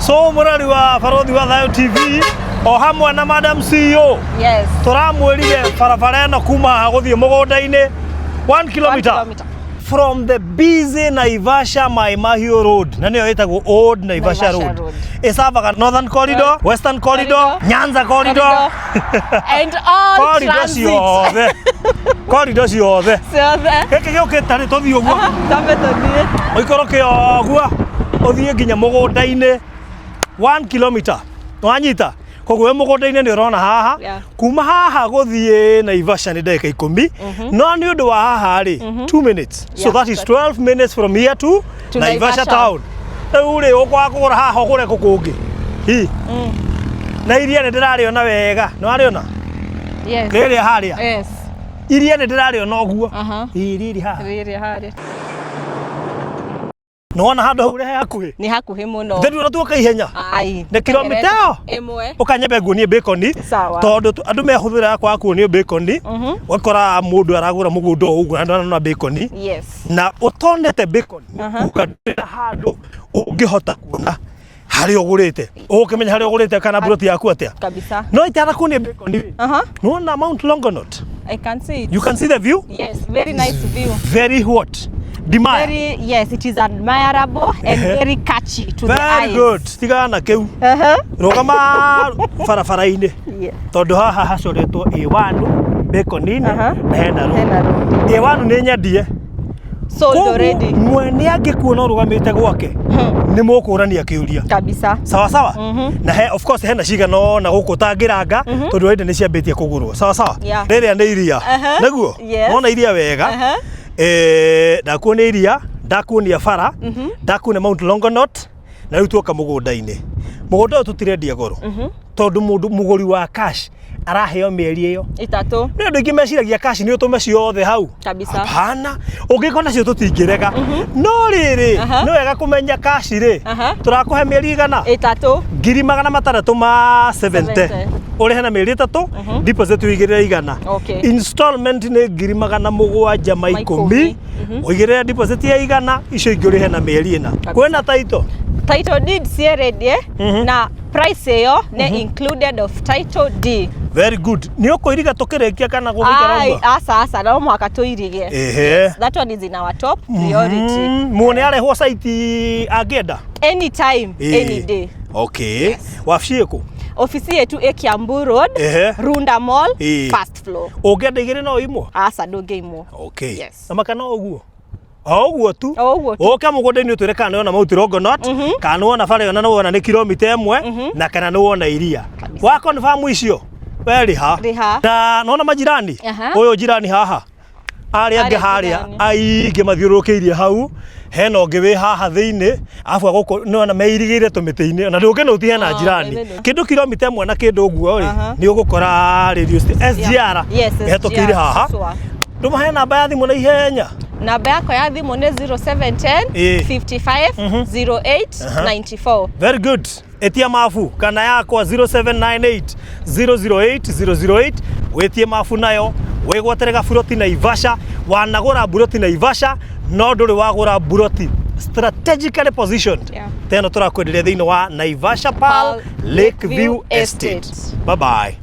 So mũrori wa Barothi wa Thayo TV o hamwe na Madam CEO. Yes. Tũramwĩrire barabara ĩno kuma haha gũthiĩ mũgũnda-inĩ 1 kilometer. Kilometer. From the busy Naivasha Mai Mahiu Road, na nĩyo ĩtagwo Old Naivasha Naivasha Road. Road. Ĩcavaga Northern Corridor, Western Corridor, Nyanza Corridor, And all corridor transit. ciothe. Corridor ciothe. Ciothe. Gĩkĩ gĩũkĩte rĩ, tũthiĩ ũguo. Tambe tũthiĩ. Ũikũrũke ũguo ũthiĩ nginya mũgũnda-inĩ 1 kilometer. Wanyita? Koguo wĩ mũgũnda-inĩ nĩ ũrona haha. Kuma haha gũthiĩ Naivasha nĩ ndagĩka 10. No nĩ ũndũ wa haha rĩ, 2 minutes. So that is 12 minutes from here to Naivasha Naivasha. town. Rĩu rĩ, ũkwaga kũgũra haha ũgũre kũ kũngĩ? Hi. Na iria nĩ ndĩrarĩona wega. Nĩ warĩona? Yes. Rĩrĩa harĩa. Yes. Iria nĩ ndĩrarĩona ũguo. Aha. Ĩ, rĩrĩ haha. Rĩrĩa harĩa. Nĩ wona handũ hau ũrĩa he hakuhĩ? Nĩ hakuhĩ mũno. Thĩ tuona ihenya. Ai. Nĩ kilomita ĩyo? 1. Ũkanyambe nguonie bacon. Sawa. Tondũ andũ mehũthĩra kwaga kuonio bacon. Ũgakora mũndũ aragũra mũgũnda o ũguo na ndanona bacon. Yes. Na ũtonete bacon ũkandĩra handũ ũngĩhota kuona harĩa ũgũrĩte. Ũgũkĩmenya harĩa ũgũrĩte kana plot yaku atĩa. Kabisa. No itanakuonia bacon rĩ. Nĩwona Mount Longonot? I can see it. You can see the view? Yes, very nice view. Very what? Admire. Very, yes, it is admirable and very catchy to the Very eyes. good. Tigana na kĩu. Rũgama barabara-inĩ. Tondũ haha hacoretwo A1 bacon-inĩ na hena road. Hena road. A1 nĩ nyendie. Sold Koguo already. mwene angĩkuona ũrũgamĩte gwake nĩ mũkũrania kĩũria. Kabisa. Sawa sawa. Na he, of course hena cigana ona gũkũ ũtangĩranga tondũ already nĩ ciambĩtie kũgũrwo. Sawa sawa. Rĩrĩa nĩ iria. Nĩguo? Yes. Wona iria wega. Ndakuonia iria, ndakuonia bara, ndakuonia Mount Longonot, na rĩu tuoka mũgũnda-inĩ. Mũgũnda ũyũ tũtirendia goro. Tondũ mũndũ mũgũri wa cash araheo mĩeri ĩyo. 3. Nĩ andũ aingĩ meciragia cash nĩ ũtũme ciothe hau. Kabisa. Hapana. Ũngĩkorwo nacio tũtingĩrega. No rĩrĩ, nĩ wega kũmenya cash rĩ, tũrakũhe mĩeri igana? 3. 670,000. 70. Ũrĩhe na mĩeri 3, deposit ũigĩrĩre 100. Installment nĩ 710,000. Ũigĩrĩre deposit ya 100, icio ingĩ ũrĩhe na mĩeri 4. Kwĩna title? Title deed ciĩ ready na price ĩyo nĩ included of title deed. Very good. Nĩ ũkũiriga tũkĩrĩkia kana gũgĩikara Ai, ũguo? aca aca, no mũhaka tũirige. Ehe. That one is in our top priority. Muone arehwo site angĩenda? Anytime, any day. Okay. Wabici ĩkũ? Ofici yetu ĩ Kiambu Road, Runda Mall, first floor. Ũngĩenda igĩrĩ no imwo? Aca, ndũngĩimwo. Okay. Yes. Na maka no ũguo? O ũguo tu. O ũguo tu. Ũke mũgũnda-inĩ ũtwĩre kana nĩwona Mount Longonot, kana nĩwona bara ĩyo na nĩwona nĩ kilomita 1, na kana nĩwona iria. Wa confirm icio, we rĩha. Rĩha. Na nĩwona majirani? Ũyũ jirani haha. Arĩa angĩ Arĩa harĩa jirani. aingĩ mathiũrũrũkĩirie hau, hena ũngĩ wĩ haha thĩinĩ, arabu gũkũ nĩwona meirigĩire tũmĩtĩ-inĩ, ona ndũngĩnũti hena jirani. Kĩndũ kilomita 1 na kĩndũ ũguo rĩ, nĩ ũgũkora radio SGR ĩhetũkĩire haha. Sure. Ndũmahe namba ya thimũ na ihenya. Namba yakwa ya thimũ nĩ 0710 55 08 94. Very good. Etia mabu kana yakwa 0798 008 008 wĩtie mabu nayo wĩgwatĩre gaburoti Naivasha. Wanagũra buroti Naivasha no ndũrĩ wagũra buroti strategically positioned. Teno tũrakwenderia thĩinĩ wa Naivasha Pearl Pearl Lakeview Lakeview Estate. Estate. Bye bye.